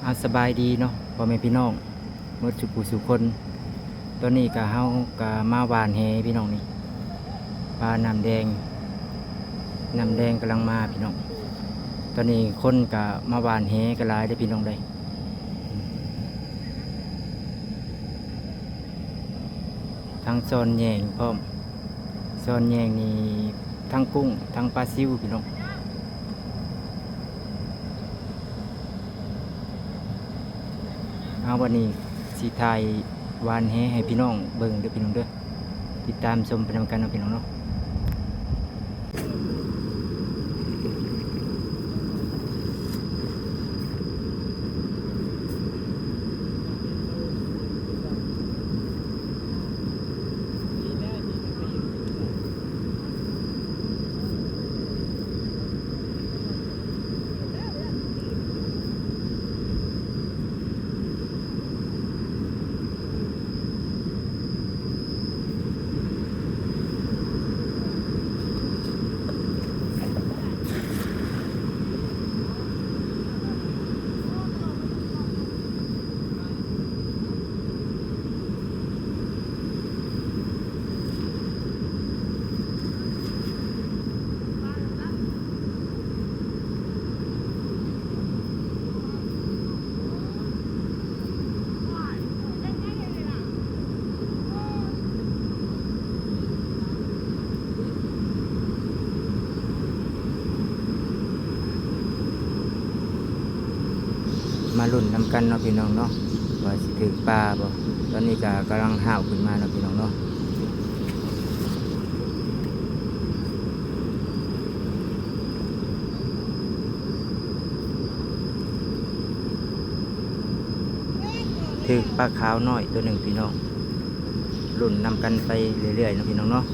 ອາ ສະບາຍດີເນາະ ພໍ່ແມ່ພີ່ນ້ອງໝົດສູ່ຜູ້ສູ່ຄົນ. ຕອນນີ້ກະ ເຮົາກະມາຫວ່ານແຫພີ່ນ້ອງນີ້ ປານ້ຳແດງ ນ້ຳແດງກຳລັງມາພີ່ນ້ອງ. ຕອນນີ້ຄົນກະມາຫວ່ານແຫກະຫຼາຍເດີ້ພີ່ນ້ອງເດີ້. ທັງຊ້ອນແຍງພ້ອມ ຊ້ອນແຍງນີ້ ທັງກຸ້ງ ທັງປາຊິວພີ່ນ້ອງ. ເອົາ ບັດນີ້ຊິຖ່າຍຫວ່ານແຫໃຫ້ພີ່ນ້ອງເບິ່ງເດີ້ພີ່ນ້ອງເດີ້. ຕິດຕາມຊົມໄປນຳກັນເນາະພີ່ນ້ອງເນາະ. ມາລຸ້ນນຳກັນເນາະພີ່ນ້ອງເນາະ ວ່າຊິຖືກປາບໍ່. ຕອນນີ້ກະກຳລັງຫ້າວຂຶ້ນມາເນາະພີ່ນ້ອງເນາະ. ຖືກປາຂາວນ້ອຍໂຕໜຶ່ງພີ່ນ້ອງ. ລຸ້ນນຳກັນໄປເລື້ອຍໆເນາະພີ່ນ້ອງເນາະ.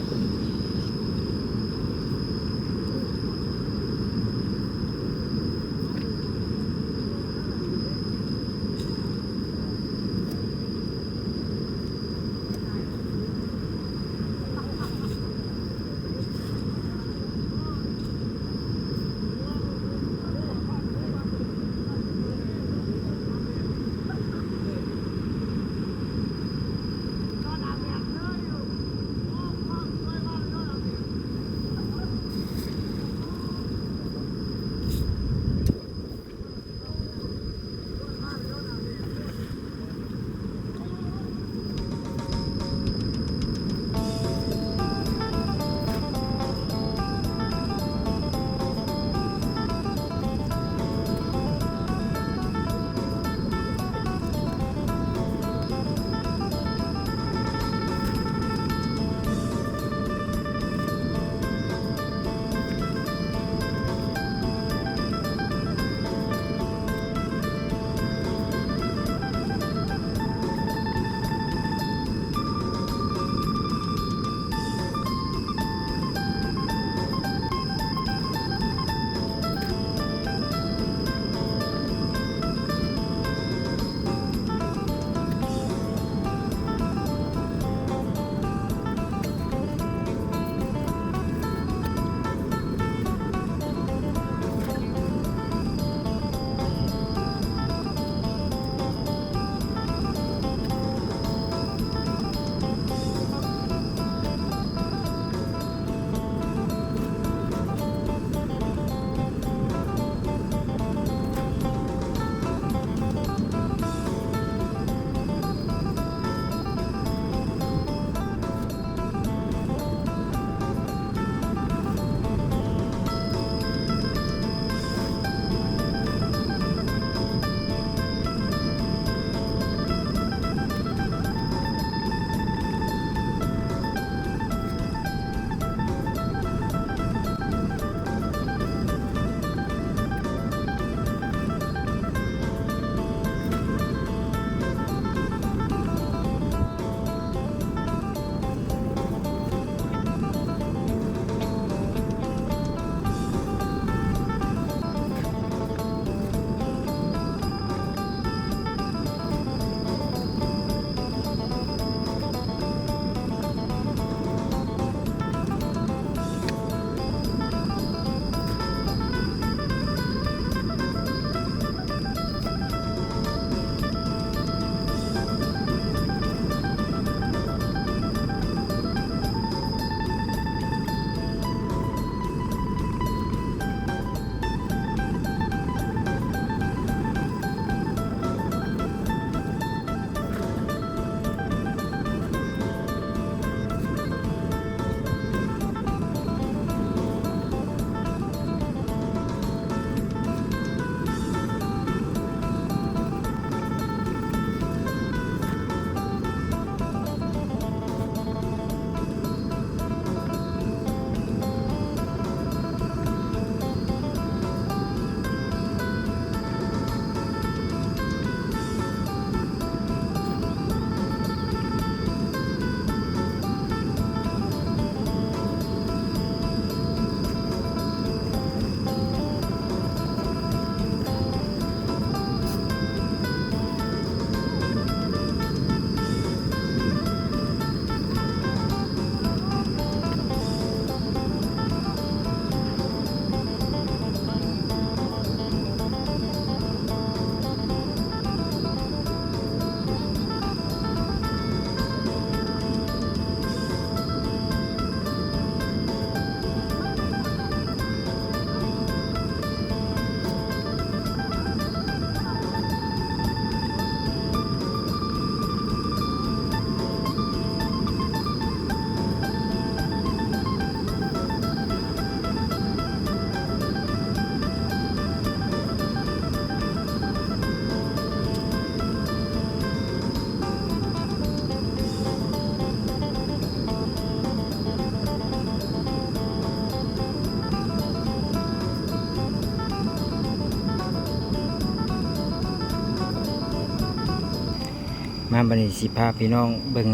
ມາບັດນີ້ຊິພາພີ່ນ້ອງເບິ່ງ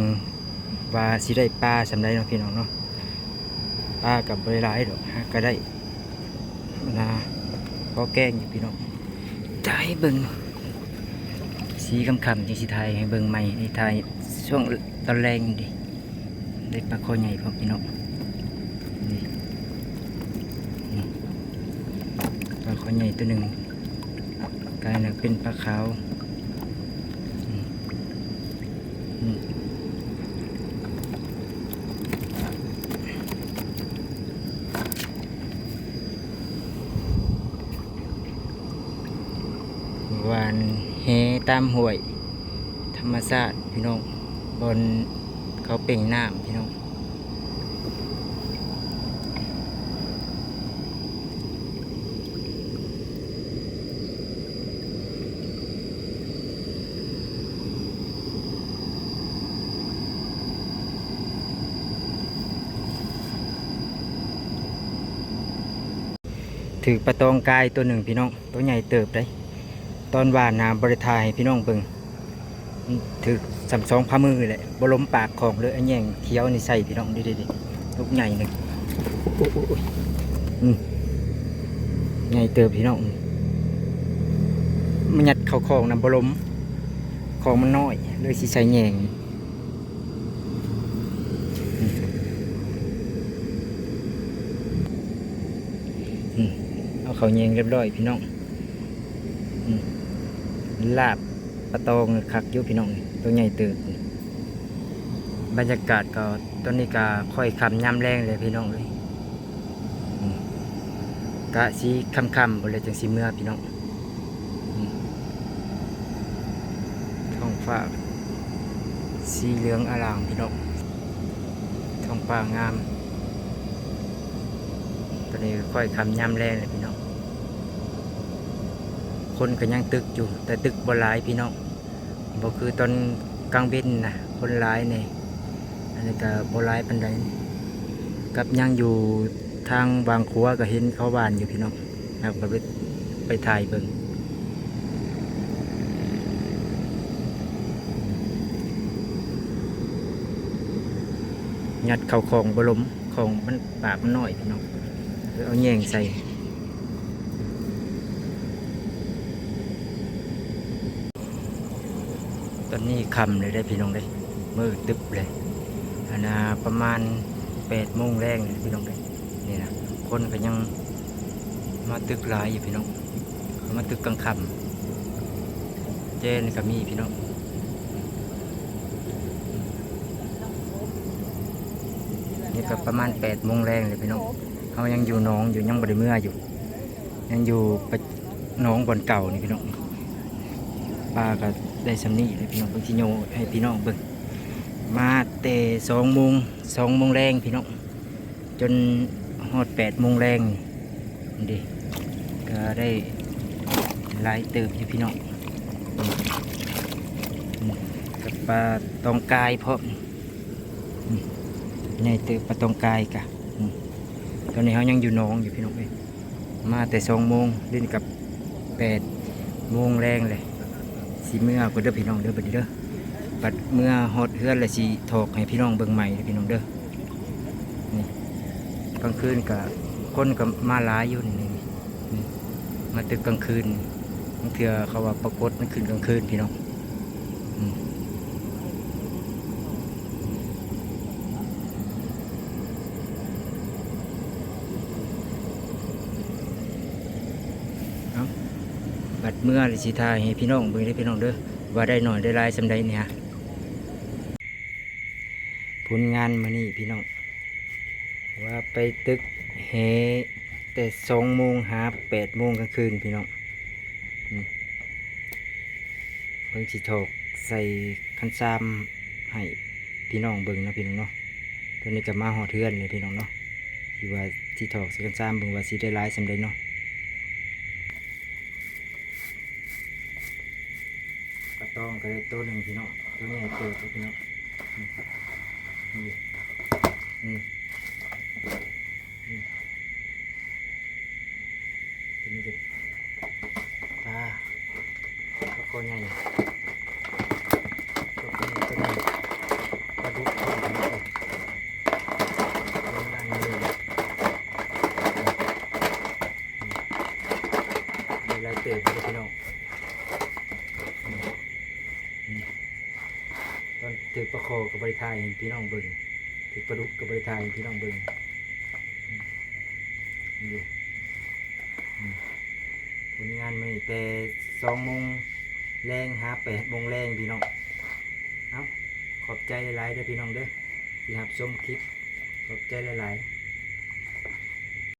ວ່າຊິໄດ້ປາສ່ຳໃດເນາະພີ່ນ້ອງເນາະ. ປາກໍບໍ່ໄດ້ຫຼາຍດອກ ຫາກກໍໄດ້ນະ ພໍແກງຢູ່ພີ່ນ້ອງ. ຈະໃຫ້ເບິ່ງ ສີຄ່ຳໆ ຈັ່ງຊິຖ່າຍໃຫ້ເບິ່ງໃໝ່ ນີ້ຖ່າຍຊ່ວງຕອນແລງນີ້ເດ້. ໄດ້ປາຄໍໃຫຍ່ພ້ອມພີ່ນ້ອງ ນີ້ ນີ້ ປາຄໍໃຫຍ່ຕົວໜຶ່ງ ກາຍເປັນປາຂາວ ອືມ ອືມ. ຫວ່ານແຫຕາມຫ້ວຍທຳມະຊາດພີ່ນ້ອງ ບ່ອນເຂົາເປັ່ງນ້ຳພີ່ນ້ອງ. ຖືກປາຕອງກາຍຕົວໜຶ່ງພີ່ນ້ອງ ຕົວໃຫຍ່ເຕີບເດ້. ຕອນຫວ່ານນະບໍ່ໄດ້ຖ່າຍໃຫ້ພີ່ນ້ອງເບິ່ງ ຖືກສ່ຳສອງຝ່າມືແຫຼະ ບໍ່ລົມປາກຂອງເລີຍ. ອາແຍງຂຽວນີ້ໃສ່ພີ່ນ້ອງ ເດ້ໆ ຕົກໃຫຍ່ໜຶ່ງ ໂອ້ຍ ອືມ ໃຫຍ່ເຕີບພີ່ນ້ອງ. ມັນຍັດເຂົ້າຂອງນຳບໍ່ລົມ ຂອງມັນນ້ອຍ ເລີຍຊິໃສ່ແຍງ ອືມ ເອົາເຂົ້າແຍງຮຽບຮ້ອຍພີ່ນ້ອງ. ອືມ ລາບປາຕອງຄັກຢູ່ພີ່ນ້ອງ ໂຕໃຫຍ່ເຕີບ. ບັນຍາກາດກໍຕອນນີ້ກໍຄ່ອຍຄ່ຳຍາມແລງແລ້ວພີ່ນ້ອງເອີຍ. ອືມ ກະຊິຄ່ຳໆ ພຸ້ນແຫຼະ ຈັ່ງຊິເມືອພີ່ນ້ອງ. ອືມ ທ້ອງຟ້າສີເຫຼືອງອາລາມພີ່ນ້ອງ ທ້ອງຟ້າງາມ. ຕອນນີ້ຄ່ອຍຄ່ຳຍາມແລງແລ້ວພີ່ນ້ອງ ຄົນກໍຍັງຕຶກຢູ່ ແຕ່ຕຶກບໍ່ຫຼາຍພີ່ນ້ອງ ບໍ່ຄືຕອນກາງເວັນນະ ຄົນຫຼາຍແດ່. ອັນນີ້ກໍບໍ່ຫຼາຍປານໃດ ກັບຍັງຢູ່ທາງຫວ່າງຂົວກໍເຫັນເຂົາຫວ່ານຢູ່ພີ່ນ້ອງ. ເຮົາກໍໄປ ໄປຖ່າຍເບິ່ງ ຍັດເຂົ້າຂອງບໍ່ລົມ ຂອງມັນ ປາກມັນນ້ອຍພີ່ນ້ອງ ເລີຍເອົາແຍງໃສ່. ຕອນນີ້ຄ່ຳແລ້ວເດ້ພີ່ນ້ອງເດ້ ມືດຕຶບເລີຍ. ອັນນ່າ ປະມານແປດໂມງແລງເດ້ພີ່ນ້ອງເດ້. ນີ້ນະ ຄົນກໍຍັງມາຕຶກຫຼາຍຢູ່ພີ່ນ້ອງ ເຂົາມາຕຶກກາງຄ່ຳ ແຈນີ້ກໍມີພີ່ນ້ອງ. ນີ້ກໍປະມານແປດໂມງແລງເດ້ພີ່ນ້ອງ ເຮົາຍັງຢູ່ໜອງຢູ່ ຍັງບໍ່ໄດ້ເມືອຢູ່ ຍັງຢູ່ປະ ໜອງບ່ອນເກົ່ານີ້ພີ່ນ້ອງ. ປາກໍໄດ້ສ່ຳນີ້ແຫຼະພີ່ນ້ອງ ເບິ່ງ ຊິໂຍໃຫ້ພີ່ນ້ອງເບິ່ງ ມາແຕ່ສອງໂມງ ສອງໂມງແລງພີ່ນ້ອງ ຈົນຮອດແປດໂມງແລງນີ້ ນີ້ເດ້ ກໍໄດ້ຫຼາຍເຕີບຢູ່ພີ່ນ້ອງ. ອືມ ກັບປາຕອງກາຍພ້ອມ ອືມ ໃຫຍ່ເຕີບປາຕອງກາຍກະ. ອືມ ຕອນນີ້ເຮົາຍັງຢູ່ໜອງຢູ່ພີ່ນ້ອງເອີຍ ມາແຕ່ສອງໂມງ ດຽວນີ້ກໍແປດໂມງແລງແລ້ວ ຊິເມືອກ່ອນເດີພີ່ນ້ອງເດີ ບັດນີ້ເດີ. ບັດເມືອຮອດເຮືອນແລ້ວຊິຖອກໃຫ້ພີ່ນ້ອງເບິ່ງໃໝ່ເດີພີ່ນ້ອງເດີ. ນີ້ ກາງຄືນກະຄົນກໍມາຫຼາຍຢູ່ນີ້ ນີ້ ນີ້ ມາຕຶກກາງຄືນ ບາງເທື່ອເຂົາວ່າປາກົດມັນຂຶ້ນກາງຄືນພີ່ນ້ອງ. ອືມ ເອົາ ບັດເມືອແລ້ວຊິຖ່າຍໃຫ້ພີ່ນ້ອງເບິ່ງເດີພີ່ນ້ອງເດີ ວ່າໄດ້ໜ້ອຍໄດ້ຫຼາຍສ່ຳໃດນີ້ຫາ. ຜົນງານມື້ນີ້ພີ່ນ້ອງ ວ່າໄປຕຶກແຫແຕ່ສອງໂມງຫາແປດໂມງກາງຄືນພີ່ນ້ອງ. ອືມ ເບິ່ງຊິຖອກໃສ່ຄັນຊາມໃຫ້ພີ່ນ້ອງເບິ່ງເນາະ ພີ່ນ້ອງເນາະ. ຕອນນີ້ກໍມາຮອດເຮືອນແລ້ວພີ່ນ້ອງເນາະ ທີ່ວ່າຊິຖອກໃສ່ຄັນຊາມເບິ່ງວ່າຊິໄດ້ຫຼາຍສ່ຳໃດເນາະ. ປາຕອງກໍໄດ້ໂຕໜຶ່ງພີ່ນ້ອງ ໂຕໃຫຍ່ເຕີບເດ້ພີ່ນ້ອງ. ນີ້ ນີ້ ນີ້ ໂຕນີ້ກໍປາ ປາຄໍໃຫຍ່ ປາ ຄໍກໍບໍ່ໄດ້ຖ່າຍໃຫ້ພີ່ນ້ອງເບິ່ງ ເຮັດປາດຸກກໍບໍ່ໄດ້ຖ່າຍໃຫ້ພີ່ນ້ອງເບິ່ງ. ນີ້ ນີ້ ຜົນງານມື້ນີ້ແຕ່ສອງໂມງແລງຫາແປດໂມງແລງພີ່ນ້ອງ. ເອົ້າ ຂອບໃຈຫຼາຍໆເດີພີ່ນ້ອງເດີ ທີ່ຮັບຊົມຄລິບ. ຂອບໃຈຫຼາຍໆ.